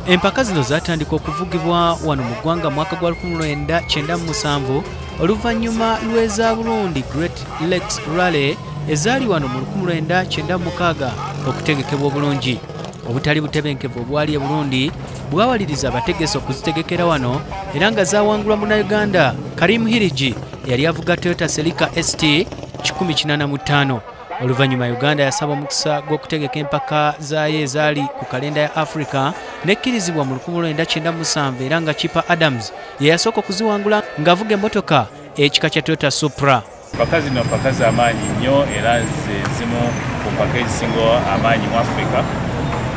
Empaka zino zatandika okuvugibwa wano mu ggwanga mwaka gwa 1997 oluvannyuma lw'eza Burundi Great Lakes Rally ezaali wano mu 1996 okutegekebwa obulungi. Obutali butebenkevu obwali e Burundi bwawaliriza abategesi okuzitegekera wano era nga zawangulwa munnayuganda Karim Hiriji eyali avuga Toyota Celica ST 185. Oluvannyuma Uganda yasaba omukisa gw'okutegeka empaka zaayo ezaali ku kalenda ya Africa nekkirizibwa mu 1997 era nga Chipper Adams ye yasooka okuziwangula ng'avuga emmotoka ekika kya Toyota Supra. Mpaka zino mpaka z'amaanyi nnyo era zimu ku mpaka ezisinga amaanyi mu Africa,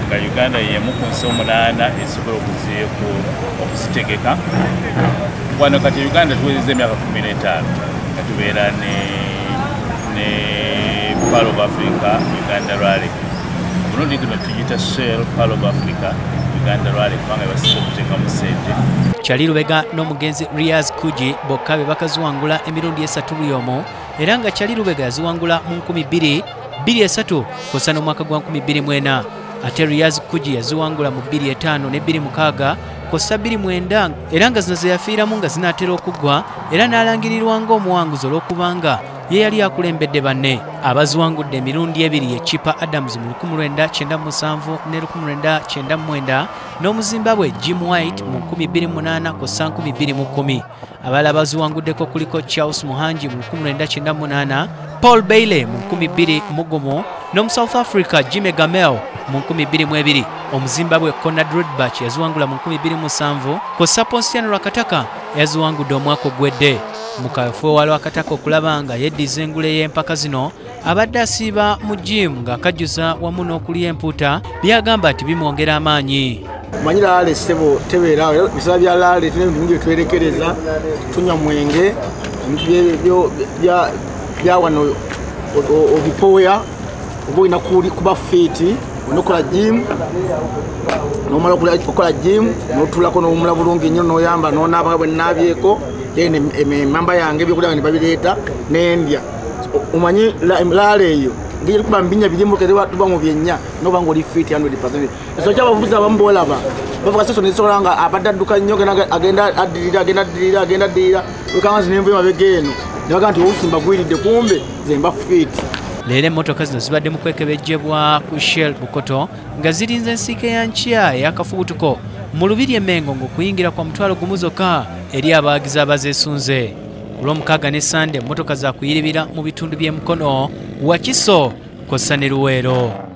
nga Uganda y'emu ku nsi 8 ezisobola okuzitegeka. Wano kati Uganda tuwezezza emyaka 15 nga tubeera ne Pearl of Africa Uganda Rally. Omulundi guno tugiyita Shell Pearl of Africa Uganda Rally kubanga basinga okuteekamu ssente. Kyali Lubega n'omugenzi Riaz Kuji bokka be bakaziwangula emirundi 3 buli omu, era nga Kyali Lubega yaziwangula mu 2023 kw'ossa n'omwaka gwa 2024. Ate Riaz Kuji yaziwangula mu 2005 ne 2006 kw'ossa 2009 era nga zino ze yafiiramu nga zinaatera okuggwa era n'alangirirwa ng'omuwanguzi olw'okubanga ye yali akulembedde banne. Abaziwangudde emirundi 2 ye Chipper Adams mu 1997 ne 1999 n'Omuzimbabwe Jim White mu 2008 kw'ossa 2010. Abalala baziwanguddeko kuliko Charles Muhangi mu 1998, Paul Bailey mu 2001 n'omu South Africa Jimmy Gamel mu 2002. Omuzimbabwe Conrad Rudbach yaziwangula mu 2007 kw'ossa Ponsiano Lwakataka yaziwangudde omwaka ogwedde. Mu kaweefube wa Lwakataka okulaba nga yeddiza engule y'empaka zino, abadde asiiba mu gym ng'akajjuza wamu n'okulya empuuta byagamba nti bimwongera amaanyi. Omanyi laale ssebo tebeera ebiseera bya laale tulina ebintu bingi byetwerekereza, tunywa mwenge, ebintu bya wano obipooya, oba olina kuba fiiti, olina okukola gym, n'omala okukola gym n'otuulako n'owummula bulungi nnyo n'oyamba n'onaaba nga bwe nnaabyeko, then emmamba yange ebyokulya ne babireeta n'endya. Omanyi laale eyo ngeri kuba mbinya birimu tuba mu byennya n'oba ng'oli fiiti 100%. Ekyo ky'abavuzi abamu b'olaba bavuga seso nesobola nga abadde adduka nnyo agenda addirira agenda addirira agenda addirira wekanga nze nenva emabega eno ne bagamba nti oluusi mbagwiridde kumbe nze mba fiiti. Leero emmotoka zino zibadde mu kwekebejjebwa ku Shell Bukoto nga zirinze ensiike ya nkya ey'akafubutuko mu Lubiri e Mengo ng'okuyingira kwa 1,000 zokka eri abawagizi abazeesunze. Ku Lwomukaaga ne Sande emmotoka za kuyiribira mu bitundu by'e Mukono, Wakiso kw'ossa ne Luweero.